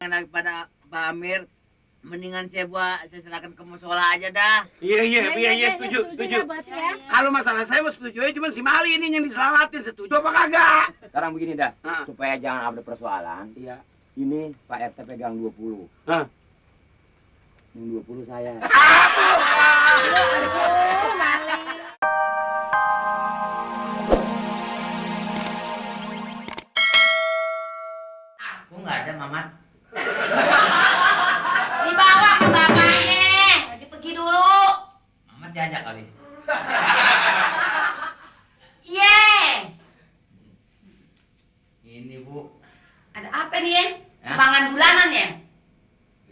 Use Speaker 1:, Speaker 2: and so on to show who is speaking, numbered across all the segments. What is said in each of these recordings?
Speaker 1: daripada Pak Amir, mendingan saya serahkan ke musola aja dah.
Speaker 2: Iya, setuju.
Speaker 3: Ya.
Speaker 2: Kalau masalah saya setuju aja, cuma si Mali ini yang diselamatin, setuju apa kagak?
Speaker 4: Sekarang begini dah,
Speaker 2: Hah?
Speaker 4: supaya jangan ada persoalan.
Speaker 2: Iya.
Speaker 4: Ini Pak RT pegang 20.
Speaker 2: Hah?
Speaker 4: Yang 20 saya.
Speaker 1: Aku nggak ada, Mamat.
Speaker 3: Dibawa ke bapaknya. Lagi pergi dulu.
Speaker 1: Mamat diajak kali.
Speaker 3: Iya.
Speaker 1: Ini, Bu.
Speaker 3: Ada apa nih ya? Sumbangan bulanan ya?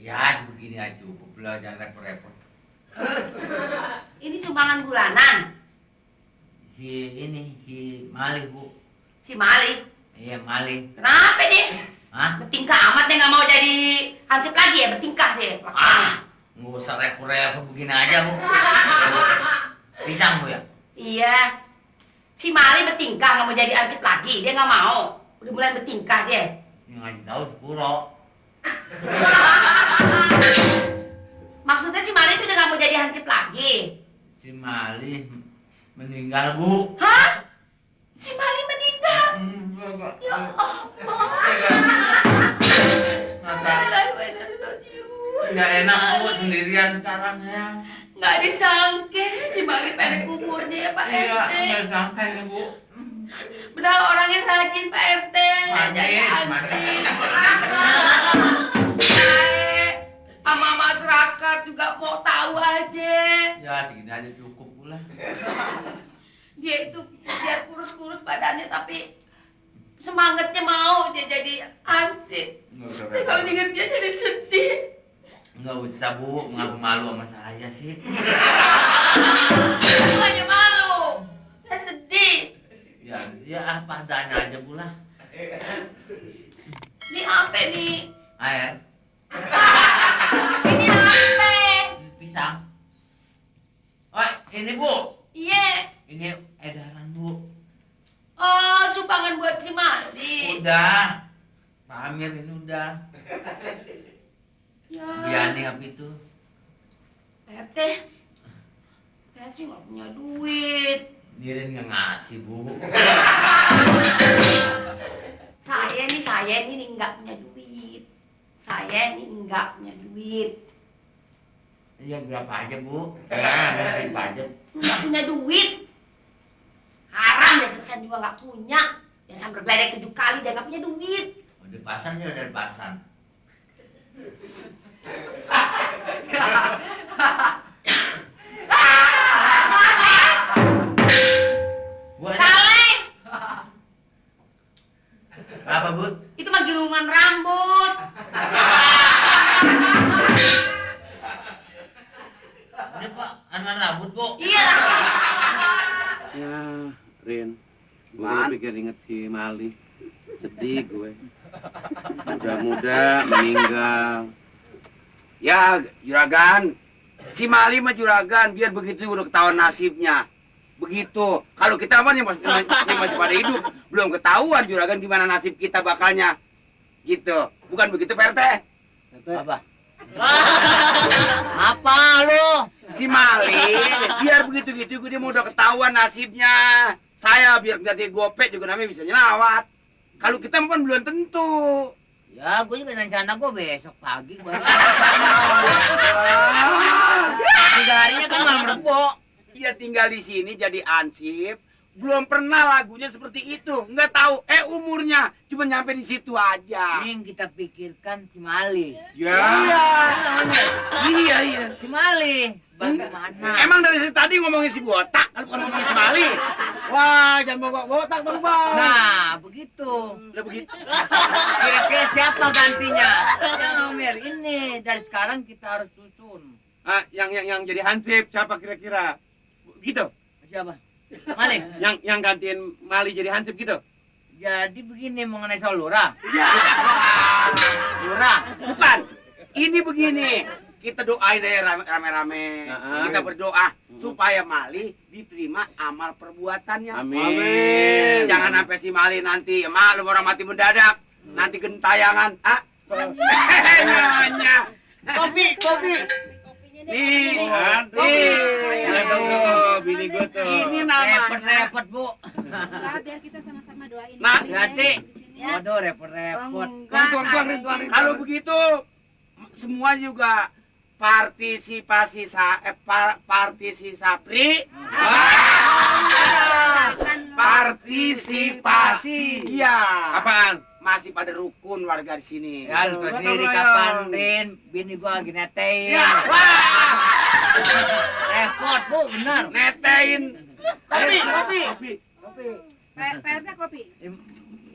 Speaker 1: Ya, begini aja cukup lah, jangan repot-repot.
Speaker 3: Ini sumbangan bulanan.
Speaker 1: Si Mali, Bu.
Speaker 3: Si Mali.
Speaker 1: Iya, Mali.
Speaker 3: Kenapa dia?
Speaker 1: Hah?
Speaker 3: Bertingkah amat dia nggak mau jadi hansip lagi ya? Bertingkah dia.
Speaker 1: Nggak usah repot-repot, begini aja, Bu. Pisang, Bu, ya?
Speaker 3: Iya. Si Mali bertingkah nggak mau jadi hansip lagi. Dia nggak mau. Udah mulai bertingkah dia.
Speaker 1: Yang ngasih tahu Sepuro.
Speaker 3: Maksudnya si Mali itu udah nggak mau jadi hansip lagi.
Speaker 1: Si Mali meninggal, Bu.
Speaker 3: Hah? Si Mali meninggal? Ya Allah.
Speaker 1: Nggak enak, Bu, sendirian sekarang ya.
Speaker 3: Nggak disangka si Mali pendek umurnya ya Pak
Speaker 1: Iya,
Speaker 3: RT.
Speaker 1: nggak sangka ini, Bu.
Speaker 3: Benar orangnya rajin Pak RT. Jadi hansip. Sama masyarakat juga mau tahu aja.
Speaker 1: Ya, segini aja cukup pula.
Speaker 3: Dia itu biar kurus-kurus badannya tapi semangatnya mau dia jadi hansip.
Speaker 1: Nggak usah
Speaker 3: Saya kalau ingat dia jadi sedih.
Speaker 1: Nggak usah, Bu, mengaku malu sama saya sih.
Speaker 3: Bukannya malu. Saya sedih.
Speaker 1: Ya apa adanya aja, Bu lah.
Speaker 3: Ini apa nih?
Speaker 1: Air,
Speaker 3: Ini apa?
Speaker 1: pisang. Oh, ini, Bu.
Speaker 3: Iya.
Speaker 1: Ini edaran, Bu.
Speaker 3: Oh, sumbangan buat si Mali.
Speaker 1: Udah. Pak Amir ini udah.
Speaker 3: Ya.
Speaker 1: Biani apa itu?
Speaker 3: Pak RT, saya sih nggak punya duit.
Speaker 1: Nirin nggak ngasih, Bu.
Speaker 3: Saya ini nggak punya duit. Saya ini nggak punya duit.
Speaker 1: Ya berapa aja, Bu? Ngasih pajak.
Speaker 3: Nggak punya duit. Haram deh, saya juga nggak punya. Ya sampai bergeledek 7 kali dia nggak punya duit.
Speaker 1: Udah pasan ya, udah pasan. Bu, ada
Speaker 3: Saleh,
Speaker 1: apa, Bu?
Speaker 3: itu mah gulungan rambut.
Speaker 1: Ini, Pak, anuan rambut, Bu.
Speaker 3: Iya.
Speaker 2: Ya, Rin. Gue pikir inget si Mali. Sedih gue. Muda-muda meninggal. Ya, juragan. Si Mali mah juragan, biar begitu udah ketahuan nasibnya. Begitu. Kalau kita mah yang masih pada hidup, belum ketahuan juragan gimana nasib kita bakalnya. Gitu. Bukan begitu, Pak RT?
Speaker 1: Apa? Apa lu?
Speaker 2: Si Mali, biar begitu-gitu dia mau udah ketahuan nasibnya. Saya biar jadi gopek juga namanya bisa nyelawat. Kalau kita mah kan belum tentu.
Speaker 1: Ya, gue juga rencana gue besok pagi gue. 3 harinya kan malam Rebo.
Speaker 2: Dia tinggal di sini jadi ansip. Belum pernah lagunya seperti itu. Nggak tahu. Umurnya cuma nyampe di situ aja.
Speaker 1: Ini yang kita pikirkan si Mali.
Speaker 2: Ya. Iya.
Speaker 1: Si Mali. Bagaimana?
Speaker 2: Emang dari tadi ngomongin si botak, kalau bukan ngomongin si Mali. Wah, jangan bawa botak dong, Bang.
Speaker 1: Nah, begitu.
Speaker 2: Udah begitu.
Speaker 1: Kira-kira siapa gantinya? Ya, Amir, ini dari sekarang kita harus susun.
Speaker 2: Yang jadi hansip siapa kira-kira? Gitu.
Speaker 1: Siapa? Mali.
Speaker 2: Yang gantiin Mali jadi hansip gitu.
Speaker 1: Jadi begini mengenai soal Lura.
Speaker 2: Ya.
Speaker 1: Lura.
Speaker 2: Bukan. Ini begini. Kita doain deh rame-rame. Kita berdoa supaya Mali diterima amal perbuatannya. Amin. Jangan sampai si Mali nanti, maklum orang mati mendadak. Nanti gentayangan. Nyonya.
Speaker 1: Kopi.
Speaker 3: Kopinya
Speaker 2: Nih,
Speaker 3: kopi.
Speaker 2: aduh tuh, bini gua tuh. Ini namanya.
Speaker 1: Repot, Bu.
Speaker 5: Biar kita sama-sama doain.
Speaker 2: Nah,
Speaker 1: hati.
Speaker 3: Ya.
Speaker 1: Waduh, repot.
Speaker 3: Tuang.
Speaker 2: Kalau begitu, semua juga partisipasi. Partisipasi. Iya. Apaan? Masih pada rukun warga di sini.
Speaker 1: Ya, lu tau sendiri kapan, Rin. Bini gua lagi netein.
Speaker 2: Ya, wah.
Speaker 1: Repot, Bu, bener.
Speaker 2: Netein.
Speaker 1: Kopi.
Speaker 5: Pak RT kopi.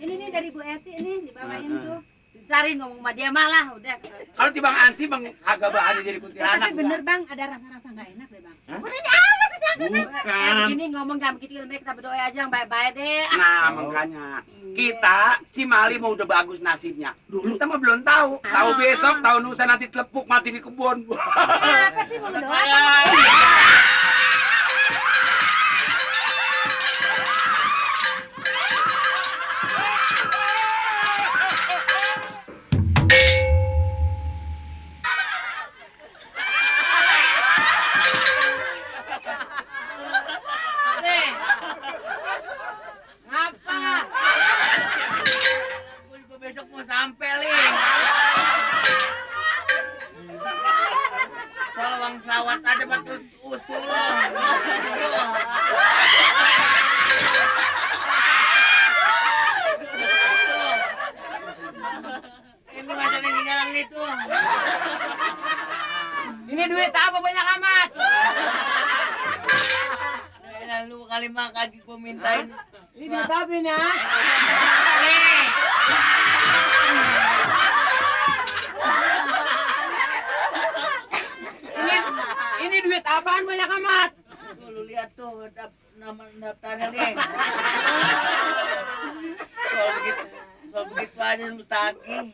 Speaker 5: Ini nih dari Bu Eti nih dibawain tuh.
Speaker 3: Sari ngomong sama dia malah udah.
Speaker 2: Kalau di Bang Ansi, Bang agak bahannya jadi kuntilanak.
Speaker 5: Tapi bener Bang, ada rasa-rasa nggak enak deh Bang.
Speaker 2: Bukan.
Speaker 3: Begini ngomong jangan begitu lebih kita berdoa aja yang baik-baik deh.
Speaker 2: Nah, makanya kita si Mali mau udah bagus nasibnya. Dulu kita mah belum tahu. Tahu besok, tahu lusa nanti telepuk mati di kebun.
Speaker 5: Apa sih mau berdoa?
Speaker 3: Ngapa?
Speaker 1: Gua juga besok mau sampai, Lin. Tolong selawat aja pakai usul lo. Tuh. Tuh. Ini masalah tinggalan itu.
Speaker 3: Ini duit apa banyak amat?
Speaker 1: Lalu kali mah kaki gua mintain.
Speaker 3: Ini duit apa ini ha? Ini duit apaan banyak amat?
Speaker 1: Tuh, lu lihat tuh nama daftarnya, Lin. Soal begitu aja lu tagih.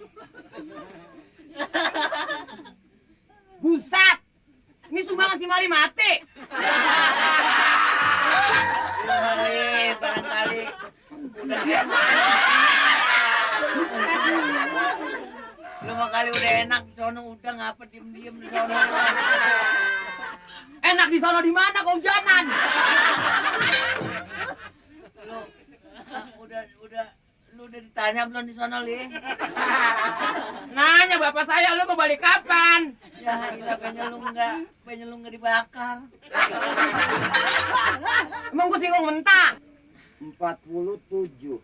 Speaker 3: Buset! Ini sumbangan si Mali mati.
Speaker 1: Barangkali udah lu mah kali udah enak di sono, udah ngapa diem di sono.
Speaker 3: Enak di sono di mana kehujanan?
Speaker 1: Lu udah ditanya belum di sono, Li?
Speaker 3: Nanya bapak saya lu mau balik kapan?
Speaker 1: Ya ilah, pengen lu nggak dibakar.
Speaker 3: Emang gua singgung mentah.
Speaker 4: 47.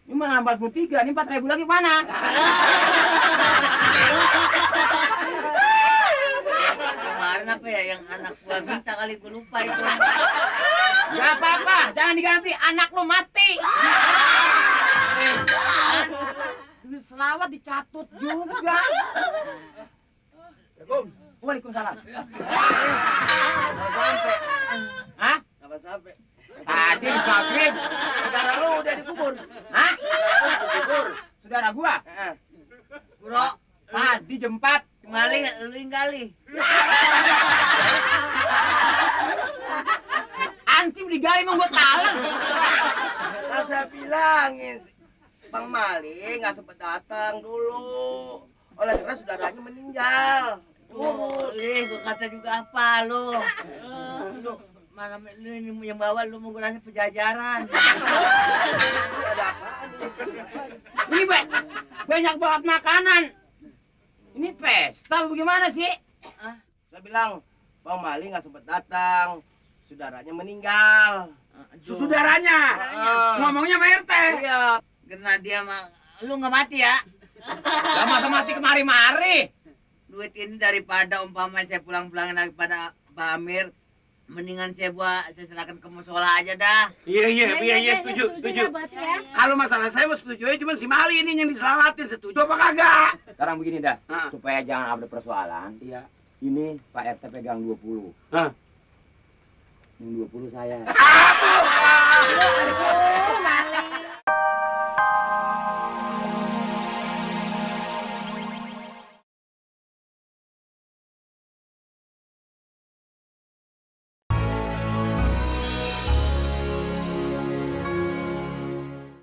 Speaker 3: Ini mana 43, ini 4.000 lagi mana?
Speaker 1: Kemarin apa ya yang anak gua minta kali gua lupa itu.
Speaker 3: Gak apa-apa, jangan diganti, anak lu mati. Duit selawat dicatut juga. Waalaikumsalam.
Speaker 1: Sampai.
Speaker 3: Hah?
Speaker 1: Apa sampai?
Speaker 3: Tadi maghrib.
Speaker 1: Saudara lu udah dikubur.
Speaker 3: Hah?
Speaker 1: Dikubur.
Speaker 3: Saudara gua?
Speaker 1: Bro,
Speaker 3: Tadi jam 4.
Speaker 1: kembali lu gali.
Speaker 3: Ansip digali mau gua tales.
Speaker 6: Kan saya bilangin, Bang Mali nggak sempat datang dulu. Oleh karena saudaranya meninggal.
Speaker 1: Urus. Gua kata juga apa lu? Lu mana lu yang bawa lu mau gulanya pejajaran.
Speaker 6: Ada apaan?
Speaker 3: Ini banyak banget makanan. Ini pesta bagaimana sih?
Speaker 6: Saya bilang, Bang Mali nggak sempat datang. Saudaranya meninggal.
Speaker 2: Saudaranya. Ngomongnya Pak RT.
Speaker 6: Iya.
Speaker 1: Karena dia mah lu nggak mati ya.
Speaker 3: Gak masa mati kemari-mari.
Speaker 1: Duit ini daripada umpama saya pulang-pulang lagi pada Pak Amir, mendingan saya serahkan ke musola aja dah.
Speaker 2: Iya, setuju.
Speaker 5: Ya.
Speaker 2: Kalau masalah saya mau setuju aja, cuma si Mali ini yang diselawatin, setuju apa kagak?
Speaker 4: Sekarang begini dah,
Speaker 2: Hah?
Speaker 4: supaya jangan ada persoalan.
Speaker 2: Iya.
Speaker 4: Ini Pak RT pegang 20.
Speaker 2: Hah?
Speaker 4: Yang 20 saya.
Speaker 5: Mali.